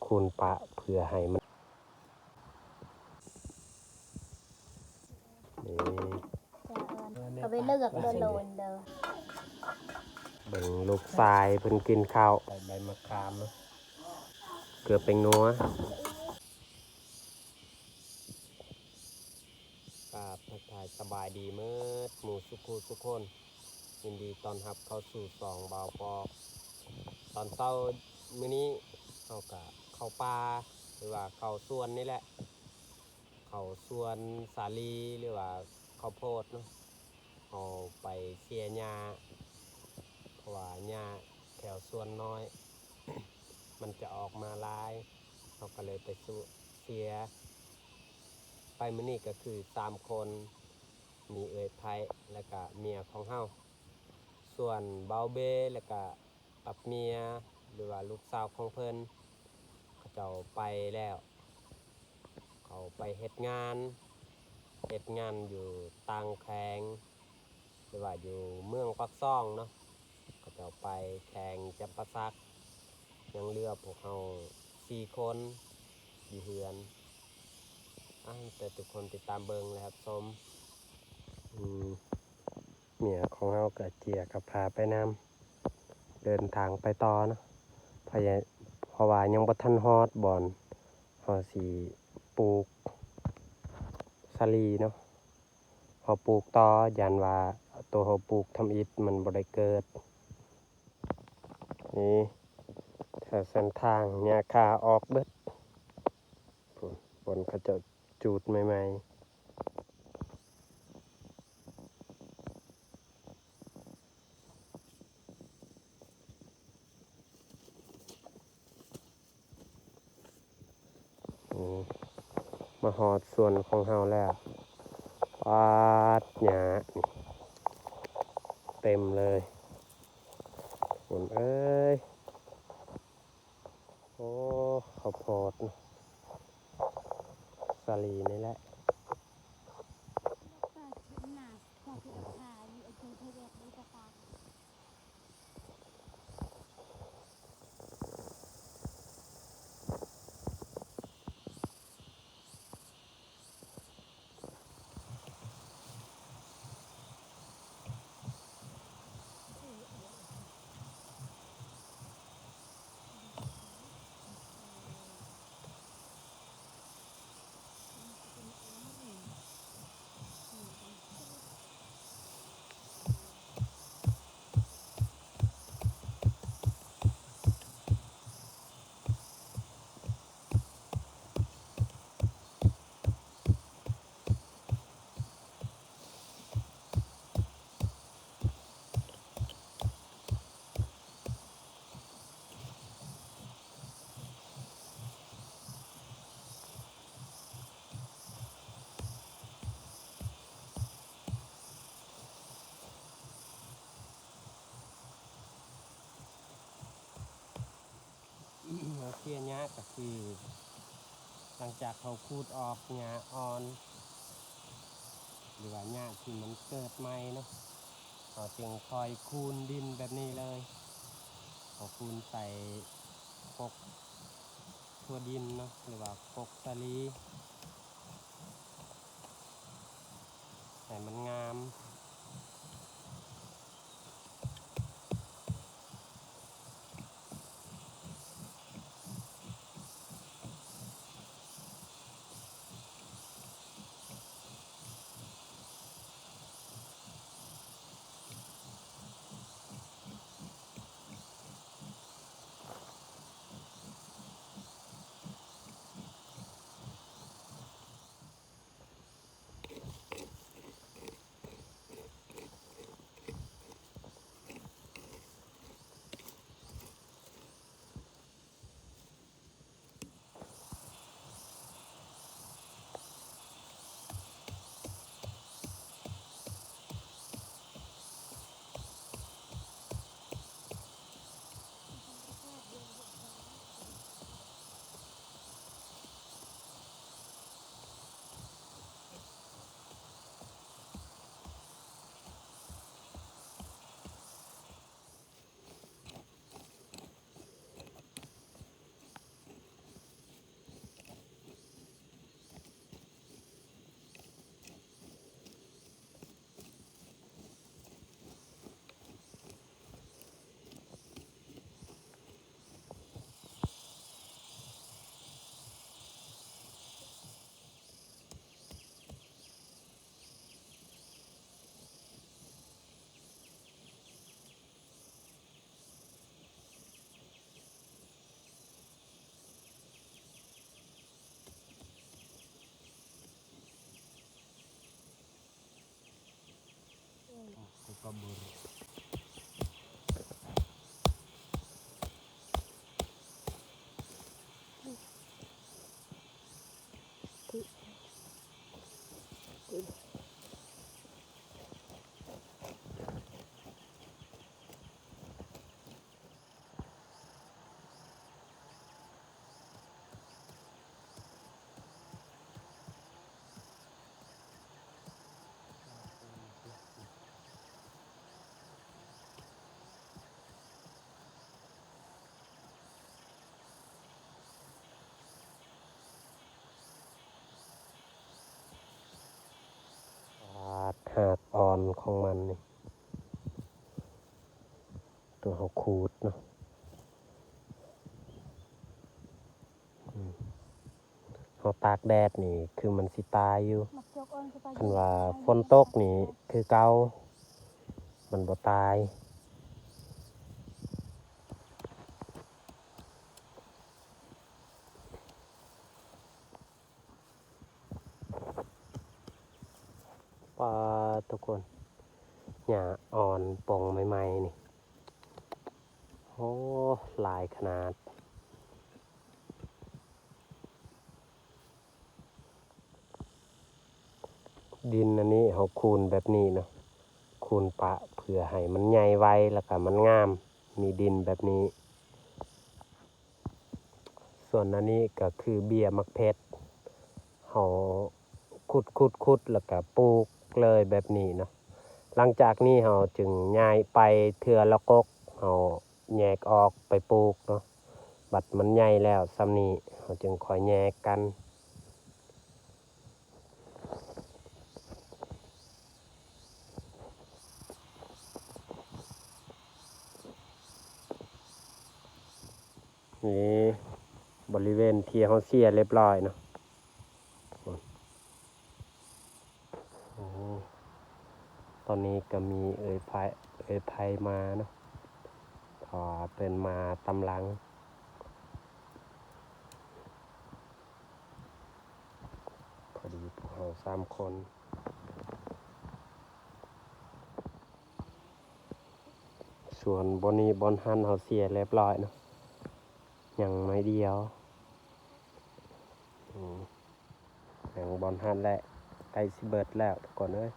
ຄູນປະເພື່ອໃຫ້ມັນ ນີ້ ເອົາໄປເລືອກເດີໂລນເດີ. ເບິ່ງລູກຊາຍເພິ່ນກິນເຂົ້າ ໃສ່ໃບມະຂາມ ເກືອແປ້ງນົວ. ກາບທັກທາຍສະບາຍດີເໝິດໝູ່ສຸຂູສຸຄົນ, ຍິນດີຕ້ອນຮັບເຂົ້າສູ່ຊ່ອງບ່າວປອກ. ຕອນເຊົ້າມື້ນີ້ເຮົາກະເຂົ້າປ່າ ຫຼືວ່າເຂົ້າສວນນີ້ແຫຼະ, ເຂົ້າສວນສາລີ ຫຼືວ່າເຂົ້າໂພດເນາະ. ເຮົາໄປເສຍຫຍ້າ ເພາະວ່າຫຍ້າແຖວສວນນ້ອຍ ມັນຈະອອກມາຫຼາຍ ເຮົາກໍເລີຍໄປເສຍ. ໄປມື້ນີ້ກໍຄືສາມຄົນ ມີເອື້ອຍໄພ ແລ້ວກະເມຍຂອງເຮົາ, ສ່ວນບ່າວເບ ແລ້ວກະກັບເມຍ ຫຼືວ່າລູກສາວຂອງເພິ່ນ ເຂົາເຈົ້າໄປແລ້ວ. ເຂົາໄປເຮັດງານ ເຮັດງານຢູ່ຕ່າງແຂວງ ຫຼືວ່າຢູ່ເມືອງປາກຊ່ອງເນາະ, ເຂົາເຈົ້າໄປແຂວງຈຳປາສັກ. ຍັງເຫຼືອພວກເຮົາສີ່ຄົນຢູ່ເຮືອນ. ອາ ໃຫ້ທຸກຄົນຕິດຕາມເບິ່ງ ແລະ ຮັບຊົມ. ອືມ ເມຍຂອງເຮົາກໍເຈຍກັບພາໄປນຳ ເດີນທາງໄປຕໍ່ເນາະ, ເພາະ ເພາະວ່າຍັງບໍ່ທັນຮອດບ່ອນເຮົາຊິປູກສາລີເນາະ. ເຮົາປູກຕໍ່ ຢ້ານວ່າໂຕເຮົາປູກທຳອິດມັນບໍ່ໄດ້ເກີດ. ນີ້ ແຖວເສັ້ນທາງຫຍ້າຄາອອກເບິດ ພຸ້ນ ບ່ອນເຂົາເຈົ້າຈູດໃໝ່ໆ. ໂອ້ ມາຮອດສວນຂອງເຮົາແລ້ວ. ປາດ ຫຍ້ານີ້ເຕັມເລີຍ ຄົນເອີຍ. ໂອ້ ເຂົ້າໂພດສາລີນີ້ແຫຼະ. ເຮົາເສຍຫຍ້າກໍຄື ຫຼັງຈາກເຮົາຂູດອອກຫຍ້າອ່ອນ ຫຼືວ່າຫຍ້າທີ່ມັນເກີດໃໝ່ເນາະ, ເຮົາຈຶ່ງຄ່ອຍຄູນດິນແບບນີ້ເລີຍ. ເຮົາຄູນໃສ່ກົກຖົ່ວດິນເນາະ ຫຼືວ່າກົກສາລີ ໃຫ້ມັນງາມ. ເ ປາດ ຮາກອ່ອນຂອງມັນນີ້ ຕົວເຮົາຂູດເນາະ ອືມ ເຮົາຕາກແດດນີ້ຄືມັນຊິຕາຍຢູ່ ຄັນວ່າຝົນຕົກນີ້ຄືເກົ່າ ມັນບໍ່ຕາຍ. ປາດ ທຸກຄົນ ຫຍ້າອ່ອນປົ່ງໃໝ່ໆນີ້ ໂອ້ ຫຼາຍຂະໜາດ. ດິນອັນນີ້ເຮົາຂູນແບບນີ້ເນາະ ຂູນປະເພື່ອໃຫ້ມັນໃຫຍ່ໄວ ແລ້ວກະມັນງາມ ມີດິນແບບນີ້. ສ່ວນອັນນີ້ກໍຄືເບ້ຍໝາກເຜັດ ເຮົາຂຸດໆໆ ແລ້ວກໍປູກເລີຍແບບນີ້ເນາະ. ຫຼັງຈາກນີ້ເຮົາຈຶ່ງຍ້າຍໄປເທື່ອລະກົກ ເຮົາແຍກອອກໄປປູກເນາະ. ບັດມັນໃຫຍ່ແລ້ວສ່ຳນີ້ ເຮົາຈຶ່ງຄ່ອຍແຍກກັນ. ນີ້ບໍລິເວນທີ່ເຮົາເສຍລຽບລ້ອຍເນາະ. ໂອ້ ຕອນນີ້ກໍມີເອື້ອຍໄພ ເອື້ອຍໄພມາເນາະ ເພາະວ່າເພິ່ນມາຕາມຫຼັງ. ພໍດີພວກເຮົາສາມຄົນ ສ່ວນບ່ອນນີ້ບ່ອນຫັ້ນເຮົາເສຍລຽບລ້ອຍເນາະ ຍັງໜ້ອຍດຽວ ອືມ ຍັງບ່ອນຫັ້ນແຫຼະ ໃກ້ຊິເບິດແລ້ວທຸກຄົນເອີຍ.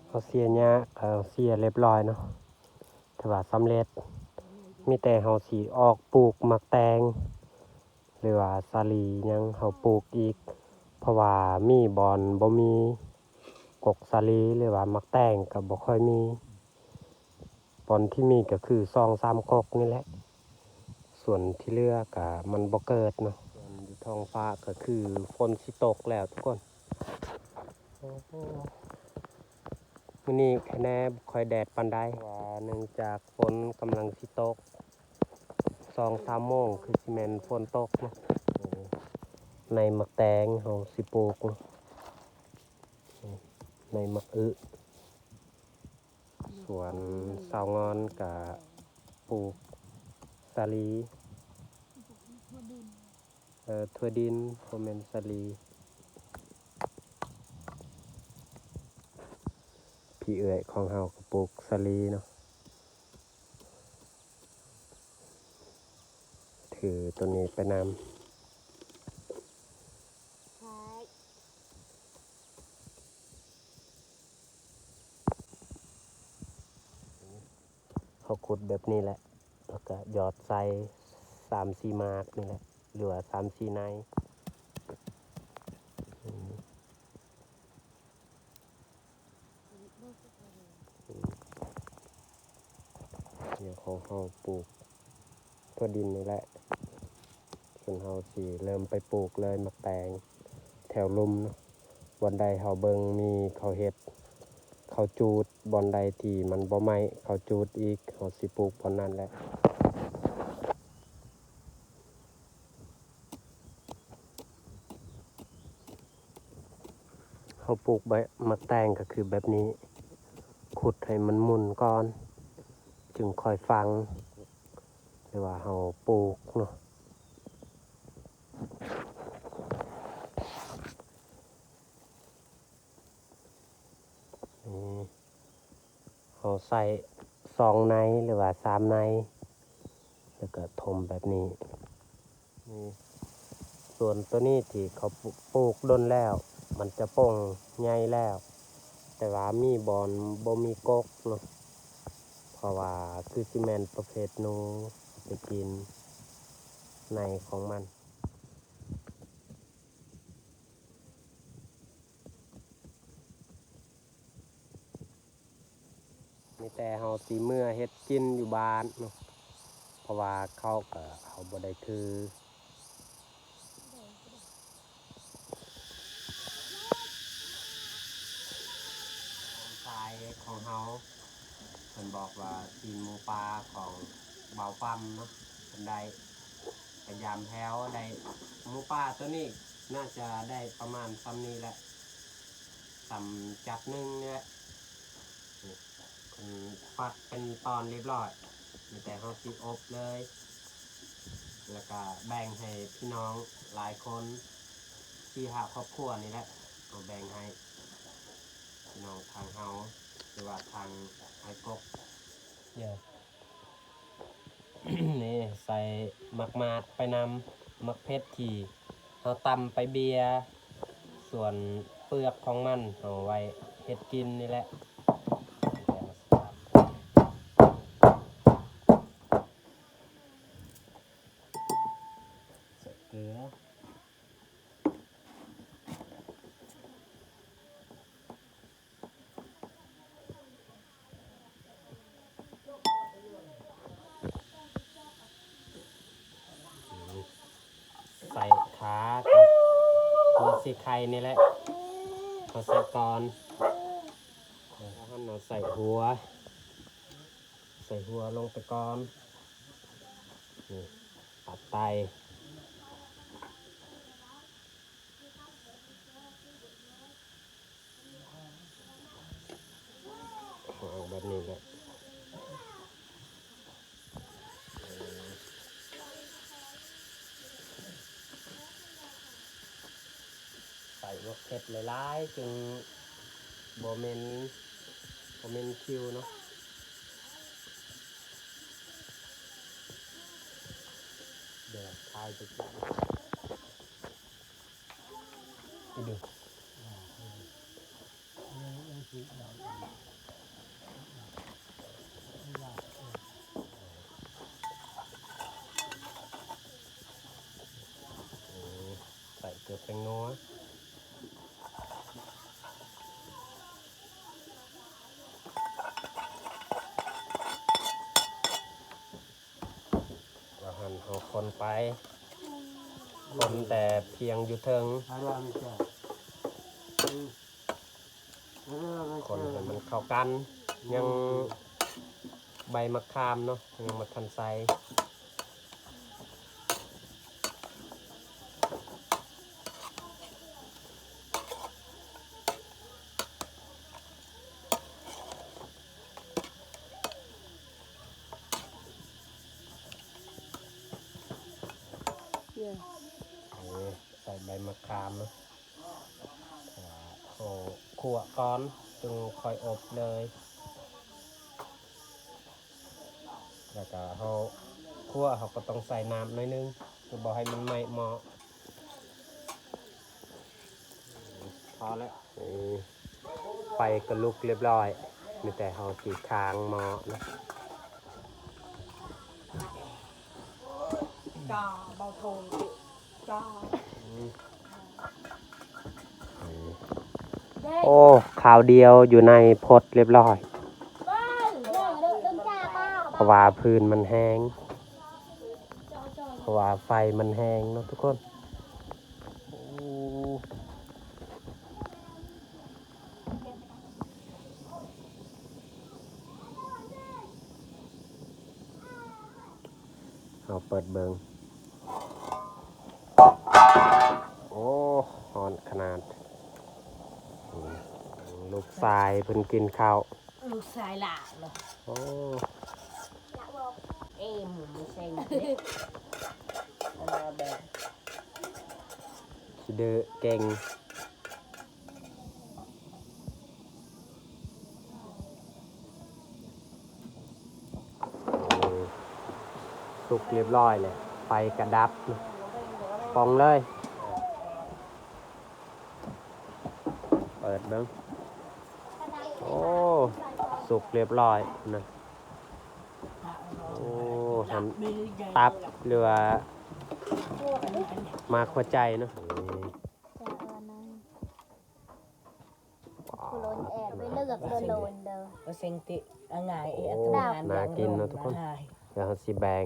ເຮົາເສຍຫຍ້າ ເຮົາເສຍລຽບລ້ອຍເນາະ ຖືວ່າສຳເລັດ. ມີແຕ່ເຮົາຊິອອກປູກໝາກແຕງ ຫຼືວ່າສາລີຫຍັງເຮົາປູກອີກ ເພາະວ່າມີບ່ອນບໍ່ມີກົກສາລີ ຫຼືວ່າໝາກແຕງກໍບໍ່ຄ່ອຍມີ. ບ່ອນທີ່ມີກໍຄືສອງສາມກົກນີ້ແຫຼະ ສ່ວນທີ່ເຫຼືອກໍມັນບໍ່ເກີດເນາະ. ສ່ວນຢູ່ທ້ອງຟ້າກໍຄືຝົນຊິຕົກແລ້ວທຸກຄົນ. ໂອ້ໂຫ ມື້ນີ້ຄະແນບໍ່ຄ່ອຍແດດປານໃດ ເພາະວ່າເນື່ອງຈາກຝົນກຳລັງຊິຕົກ ສອງສາມໂມງຄືຊິແມ່ນຝົນຕົກເນາະ. ໃນໝາກແຕງເຮົາຊິປູກເນາະ ໃນໝາກອຶ. ສວນຊາວງອນກະປູກສາລີ ເອີ ຖົ່ວດິນ ບໍ່ແມ່ນສາລີ. ພີ່ເອື້ອຍຂອງເຮົາກໍປູກສາລີເນາະ ຖືໂຕນີ້ໄປນຳ. ເຮົາຂຸດແບບນີ້ແຫຼະ ແລ້ວກະຢອດໃສ່ສາມສີ່ໝາກນີ້ແຫຼະ ຫຼືວ່າສາມສີ່ໃນ. ອືມ ອືມ ດຽວຂອງເຮົາປູກທົ່ວດິນນີ້ແຫຼະ ສ່ວນເຮົາຊິເລີ່ມໄປປູກເລີຍໝາກແຕງແຖວລຸ່ມເນາະ. ບ່ອນໃດເຮົາເບິ່ງມີເຂົາເຮັດ ເຂົາຈູດ ບ່ອນໃດທີ່ມັນບໍ່ໄໝ້ເຂົາຈູດອີກ ເຮົາຊິປູກບ່ອນນັ້ນແຫຼະ. ເຮົາປູກໃບໝາກແຕງກໍຄືແບບນີ້ ຂຸດໃຫ້ມັນໝຸ່ນກ່ອນ ຈຶ່ງຄ່ອຍຝັງ ຫຼືວ່າເຮົາປູກເນາະ. ນີ້ ເຮົາໃສ່ສອງໃນ ຫຼືວ່າສາມໃນ ແລ້ວກໍຖົມແບບນີ້. ນີ້ ສ່ວນໂຕນີ້ທີ່ເຂົາປູກດົນແລ້ວ ມັນຈະປົ່ງໃຫຍ່ແລ້ວ ແຕ່ວ່າມີບ່ອນບໍ່ມີກົກເນາະ ເພາະວ່າຄືຊິແມ່ນປະເພດໜູໄປກິນໃນຂອງມັນ. ມີແຕ່ເຮົາຊິເມືອເຮັດກິນຢູ່ບ້ານເນາະ ເພາະວ່າເຂົາກໍເຮົາບໍ່ໄດ້ຖື. ຊາຍຂອງເຮົາ ເພິ່ນບອກວ່າຕີນໝູປ່າຂອງບ່າວປ້ຳເນາະ ເພິ່ນໄດ້ ພະຍາຍາມແລ້ວໄດ້ ໝູປ່າໂຕນີ້ໜ້າຈະໄດ້ປະມານສ່ຳນີ້ແຫຼະ ສ່ຳຈັບໜຶ່ງນີ້ແຫຼະ. ນີ້ ເພິ່ນຟັດເປັນຕອນຮຽບຮ້ອຍ ມີແຕ່ເຮົາຊິອົບເລີຍ ແລ້ວກະແບ່ງໃຫ້ພີ່ນ້ອງຫຼາຍຄົນ ສີ່ຫ້າຄອບຄົວນີ້ແຫຼະ ເຮົາແບ່ງໃຫ້ພີ່ນ້ອງທາງເຮົາ ຫຼືວ່າທາງອ້າຍກົກ. ນີ້ ໃສ່ໝາກໝາດໄປນຳ ໝາກເຜັດທີ່ເຮົາຕຳໄປເບຍ ສ່ວນເປືອກຂອງມັນເຮົາໄວ້ເຮັດກິນນີ້ແຫຼະ. ໃສ່ເກືອ ໃສ່ຂາກັບຫົວສີໄຄນີ້ແຫຼະ ເຮົາໃສ່ກ່ອນ ແລ້ວເຮົາໃສ່ຫົວ ໃສ່ຫົວລົງໄປກ່ອນ ນີ້ ຕັບໄຕ. ເອົາແບບນີ້ແຫຼະ ໃສ່ໝາກເຜັດຫຼາຍໆ ຈຶ່ງບໍ່ເໝັນ ບໍ່ເໝັນຄິວເນາະ. ດຽວຖ່າຍໄປກິນ ໄປດູ. ໃສ່ເກືອແປ້ງນົວ ວ່າຫັ້ນ ເຮົາຄົນໄປ ຄົນແຕ່ພຽງຢູ່ເທິງ ຄົນໃຫ້ມັນເຂົ້າກັນ ຍັງໃບໝາກຂາມເນາະ ຍັງບໍ່ທັນໃສ່. ນີ້ ໃສ່ໃບໝາກຂາມເນາະ ເຮົາຂົ້ວກ່ອນ ຈຶ່ງຄ່ອຍອົບເລີຍ. ແລ້ວກໍເຮົາຂົ້ວ ເຮົາກໍຕ້ອງໃສ່ນ້ຳໜ້ອຍໜຶ່ງ ຄືບໍ່ໃຫ້ມັນໄໝ້ໝໍ້. ພໍແລ້ວ ນີ້ ໄຟກໍລຸກລຽບຮ້ອຍ ມີແຕ່ເຮົາຊິຄ້າງໝໍ້ນະ. ໂອ້ ຄາວດຽວຢູ່ໃນພົດລຽບຮ້ອຍ ເພາະວ່າຟືນມັນແຮງ ເພາະວ່າໄຟມັນແຮງເນາະທຸກຄົນ. ໂອ້ ເຮົາເປີດເບິ່ງ. ໂອ້ ຮ້ອນຂະໜາດ. ອືມ ລູກຊາຍເພິ່ນກິນເຂົ້າ. ລູກຊາຍຫຼ້າເນາະ. ໂອ້ ເອັມເຊັງເດ້ ອັນນ່າແບບ ຂີ້ດື້ເກັ່ງ. ໂອ້ ສຸກລຽບຮ້ອຍແລ້ວ ໄຟກະດັບ ປ່ອງເລີຍ. ເປີດເບິ່ງ. ໂອ້ ສຸກລຽບຮ້ອຍນະ. ໂອ້ ຫັ້ນຕັບ ຫຼືວ່າໝາກຫົວໃຈເນາະ. ໂອ້ ໜ້າກິນເນາະທຸກຄົນ. ດຽວເຮົາຊິແບ່ງ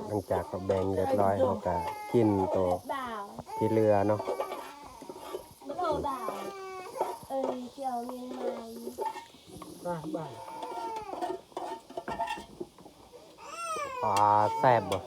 ຫຼັງຈາກເຮົາແບ່ງລຽບຮ້ອຍ ເຮົາກະກິນໂຕທີ່ເຫຼືອເນາະ. ອ່າ ແຊບບໍ່?